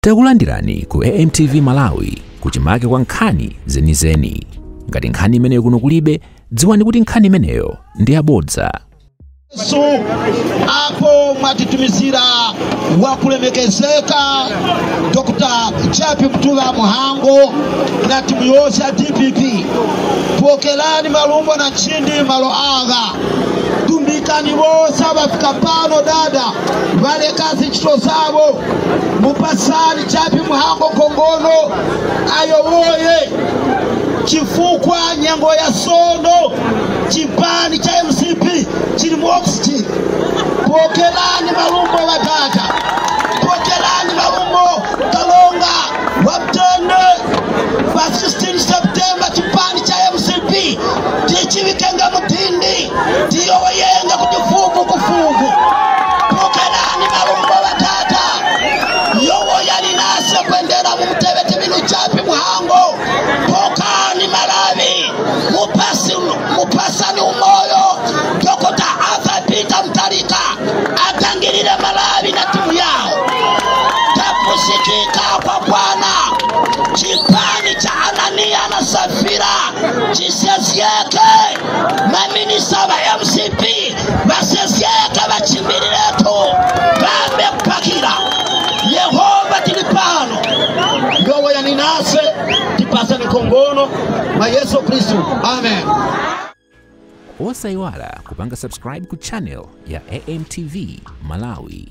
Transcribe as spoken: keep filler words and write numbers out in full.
Takulandirani ku A M T V Malawi, kuchimake kwa nkhani zenizeni. Ngati nkhani imeneyo kuno kulibe, dziwani kuti nkhani imeneyo ndi yabodza. Yesu, apo mwatitumizira wakulemekezeka Doctor Japi Mtuŵa Mhango na timu yose ya D P P. Pokerani malumbwa na nchindi malo agha. Tumbikani wose ŵafika pano dada, ŵalekazi ntchito zawo. Mupasani Japi Mhango nkhongono ayowoye, chifukwa nyengo ya sono chipani cha M C P chili mu oxygen. Pokerani malumbwa ŵadada, pokerani malumbwa Kalonga wa mtende. Pa sixteen September chipani cha M C P tichiŵikenge mu dindi, tiyowoyenge kuti fuku ku fuku. Pokerani malumbwa ŵadada, yowoyani nase kwendera mu muteŵeti winu Japi Mhango. Pokani Malawi, mupasi-, mupasani umoyo Dokota Arthur Peter Mutharika atangirire Malawi na timu yawo. Tapusikika kwakwana. Chipani cha Ananiya na Safira chisezyeke. Maminista ŵa M C P ŵasezyeke, ŵachimbiriretu, ŵambe kupakira. Yehova tili pano. Yowoyani nase, tipasani nkhongono mwa Yesu Khristu. Amen. Osayiwala kupanga subscribe ku channel ya A M T V Malawi.